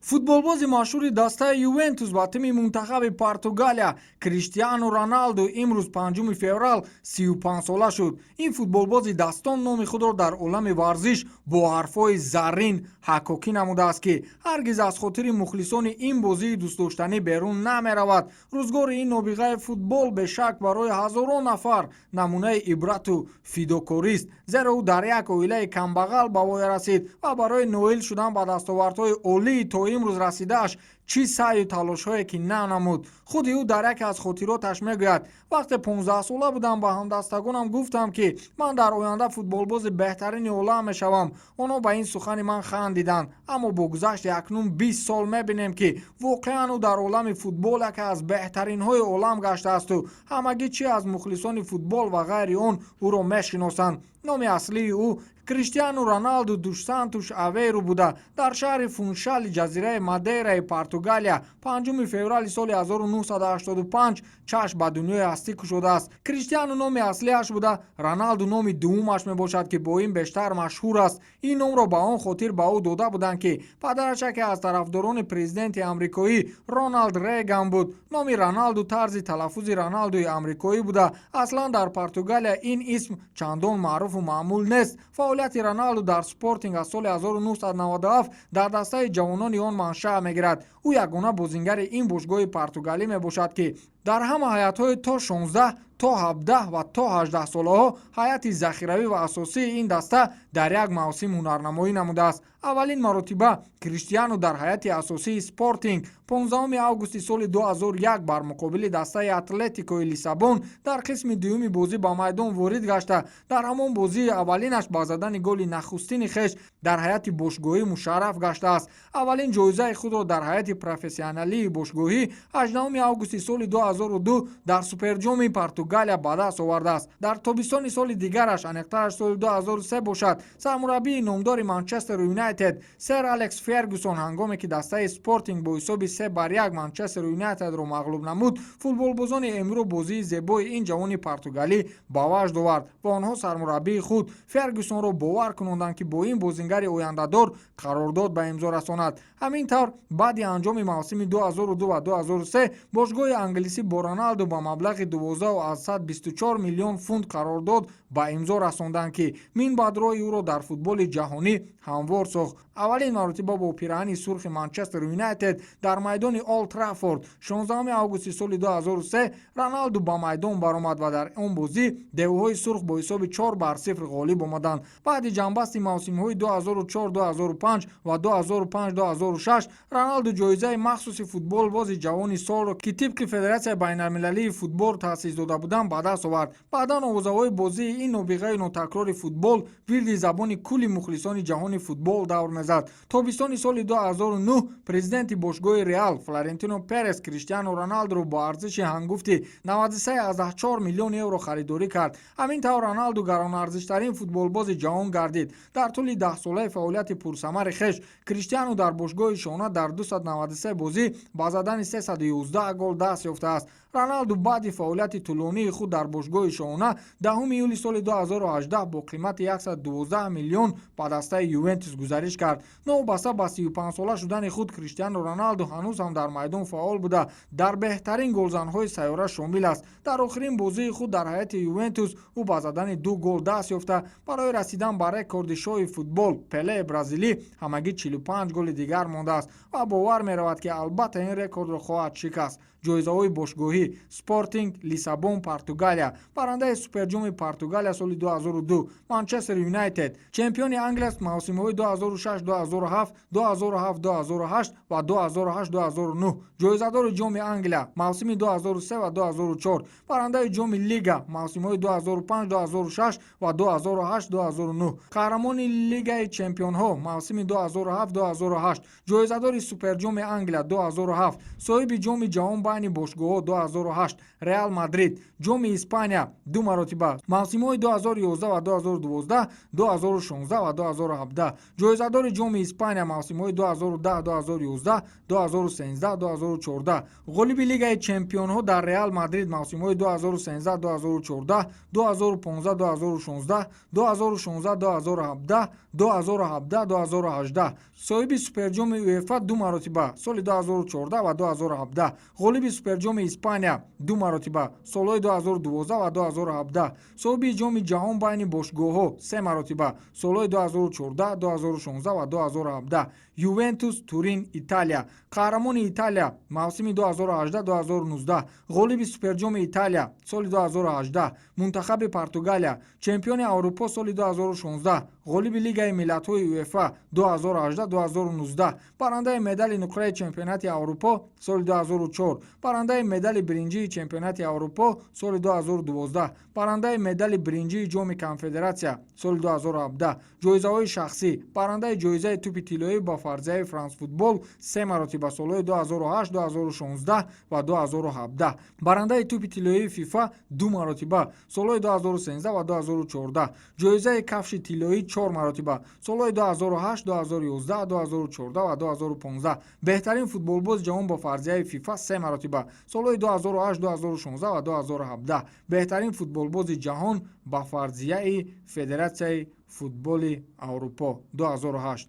Футболбози машҳури дастаи «Ювентус» ва тими мунтахаби Португалия Криштиану Роналду имрӯз, 5 феврал, 35-сола шуд. Ин футболбози дастон номи худро дар олами варзиш бо ҳарфҳои заррин ҳаккокӣ намудааст, ки ҳаргиз аз хотири мухлисони ин бозии дӯстдоштанӣ берун намеравад. Рӯзгори ин нобиғаи футбол бешак барои ҳазорон нафар намунаи ибрату фидокорист, зеро ӯ дар як оилаи камбағал ба воя расид ва барои ноил шудан ба дастовардҳои олии то имрӯз расидааш чӣ саъю талошҳое ки нанамуд. Худи ӯ дар яке аз хотироташ мегӯяд: «Вақте 15-сола будам, ба ҳамдастагонам гуфтам, ки ман дар оянда футболбози беҳтарини олам мешавам. Онҳо ба ин сухани ман хандиданд, аммо бо гузашти акнун 20 сол мебинем, ки воқеан ӯ дар олами футбол яке аз беҳтаринҳои олам гаштаасту ҳамагӣ, чи аз мухлисони футбол ва ғайри он, ӯро мешиносанд». Номи аслии ӯ Криштиану Роналду душ Сантуш Авейру буда, дар шаҳри Фуншали ҷазираи Мадейраи Португалия 5 феврали соли 1985 чашм ба дунёи ҳастӣ кушодааст. Криштиану номи аслиаш буда, Роналду номи дуввумаш мебошад, ки бо ин бештар машҳур аст. Ин номро ба он хотир ба ӯ дода буданд, ки падараш яке аз тарафдорони президенти амрикоӣ Роналд Реган буд. Номи Роналду тарзи талаффузи Роналдуи амрикоӣ буда, аслан дар Португалия ин исм чандон маъруфу маъмул нест. Фаъолияти Роналду дар «Спортинг» аз соли 1997 дар дастаи ҷавонони он маншаъ мегирад. Ӯ ягона бозингари ин бошгоҳи португалӣ мебошад, ки дар ҳама ҳайатҳои то 16, то 17 ва то 18 солаҳо, ҳайати захиравӣ ва асосии ин даста дар як мавсим ҳунарнамоӣ намудааст. Аввалин маротиба Криштиану дар ҳайати асосии «Спортинг» 15 августи соли 2001 бар муқобили дастаи «Атлетикои Лиссабон» дар қисми дуюми бозӣ ба майдон ворид гашта, дар ҳамон бозии аввалинаш ба задани голи нахустини хеш дар ҳайати бошгоҳӣ мушарраф гаштааст. Аввалин ҷоизаи худро дар ҳайати профессионалии бошгоҳӣ 18 августи соли 2002 дар Суперҷоми Португалия ба даст овардааст. Дар тобистони соли дигараш, аниқтараш соли 2003 бошад, сармураббии номдори «Манчестер Юнайтед» сэр Алекс Фергюсон, ҳангоме ки дастаи «Спортинг» бо ҳисоби 3-1 «Манчестер Юнайтедро» мағлуб намуд, футболбозони эмрӯ бозии зебои ин ҷавони португалӣ ба ваҷд овард ва онҳо сармураббии худ Фергюсонро бовар кунонданд, ки бо ин бозингари ояндадор қарордод ба имзо расонад. Ҳамин тавр, баъди анҷоми мавсими 2002 ва 2003 бошгоҳи англисӣ бо Роналду ба маблағи 12,24 миллион фунт қарордод ба имзо расонданд, ки минбаъд роҳи ӯро дар футболи ҷаҳонӣ ҳамвор сохт. Аввалин маротиба бо пираҳани сурхи «Манчестер Юнайтед» дар майдони Олд Траффорд 16 августи соли 2003 Роналду ба майдон баромад ва дар он бозӣ девҳои сурх бо ҳисоби 4-0 ғолиб омаданд. Баъди ҷамъбасти мавсимҳои 2004-2005 ва 2005-2006 Роналду ҷоизаи махсуси футболбози ҷавони солро, ки тибқи Федератсияи байналмилалии футбол таъсис дода буданд, ба даст овард. Баъдан овозаҳои бозии ин нобиғаи нотакрори футбол вирди забони кулли мухлисони ҷаҳони футбол давр мезад. Тобистони соли 2009 президенти бошгоҳи «Реал» Флорентино Перес Криштиану Роналдуро бо арзиши ҳангуфти 93,4 миллион евро харидорӣ кард. Ҳамин тавр, Роналду гаронарзиштарин футболбози ҷаҳон гардид. Дар тӯли 10-солаи фаъолияти пурсамари хеш Криштиану дар бошгоҳи шоҳона дар 293 бозӣ ба задани 311 гол даст ёфтааст. Роналду баъди фаъолияти тӯлонии худ дар бошгоҳи шоҳона 10 июли соли 2018 бо қимати 112 миллион ба дастаи «Ювентус» гузариш кард. Новобаста ба 35-сола шудани худ, Криштиану Роналду ҳанӯз ҳам дар майдон фаъол буда, дар беҳтарин голзанҳои сайёра шомил аст. Дар охирин бозии худ дар ҳайати «Ювентус» ӯ ба задани ду гол даст ёфта, барои расидан ба рекорди шоҳи футбол Пелеи бразилӣ ҳамагӣ 45 голи дигар мондааст ва бовар меравад, ки албатта ин рекордро хоҳад шикаст. Ҷоизаҳои бошгоҳӣ: «Спортинг», Лиссабон, Португалия, барандаи Суперҷоми Португалия соли 2002, «Манчестер Юнайтед», чемпиони Англия мавсимҳои 2006-2007, 2007-2008 ва 2008-2009, ҷоизадори Ҷоми Англия мавсими 2003 ва 2004, барандаи Ҷоми Лига мавсимҳои 2005-2006 ва 2008-2009, қаҳрамони Лигаи чемпионҳо мавсими 2007-2008, ҷоизадори Суперҷоми Англия 2007, соҳиби Ҷоми ҷаҳон байни бошгоҳҳо 2008, «Реал Мадрид», Ҷоми Испания ду маротиба мавсимҳои 2011 ва 2012, 2016 ва 2017, ҷоизадори Ҷоми Испания мавсимҳои 2010, 2011, 2013, 2014, ғолиби Лигаи чемпионҳо дар «Реал Мадрид» мавсимҳои 2013, 2014, 2015, 2016, 2016, 2017, 2017, 2018, соҳиби Суперҷоми УЕФА ду маротиба, соли 2014 ва 2017, ғолиби Суперҷоми Испания ду маротиба, солҳои 2012 ва 2017, соҳиби Ҷоми ҷаҳон байни бошгоҳҳо се маротиба, солҳои 2014, 2016 ва 2017. «Ювентус», Турин, Италия. Қаҳрамони Италия мавсими 2018-2019, ғолиби Суперҷоми Италия соли 2018. Мунтахаби Португалия, чемпиони Аврупо соли 2016, ғолиби Лигаи миллатҳои УЕФА 2018-2019, барандаи медали нуқраи чемпионати Аврупо соли 2004, барандаи медали биринҷии чемпионати Аврупо соли 2012, барандаи медали биринҷии Ҷоми Конфедератсия соли 2017. Ҷоизаҳои шахсӣ: барандаи ҷоизаи тӯпи тиллоӣ ба фарзияи «Франсфутбол» се маротиба, солҳои 2008, 2016 ва 2017, барандаи тӯпи тиллоии ФИФА ду маротиба, солҳои 2013 ва 2014, ҷоизаи кафши тиллоӣ чор маротиба, солҳои 2008, 2011, 2014 ва 2015, беҳтарин футболбози ҷаҳон бо фарзияи ФИФА се маротиба, солҳои 2008, 2016 ва 2017, беҳтарин футболбози ҷаҳон ба фарзияи Федератсияи футболи Аврупо 2008.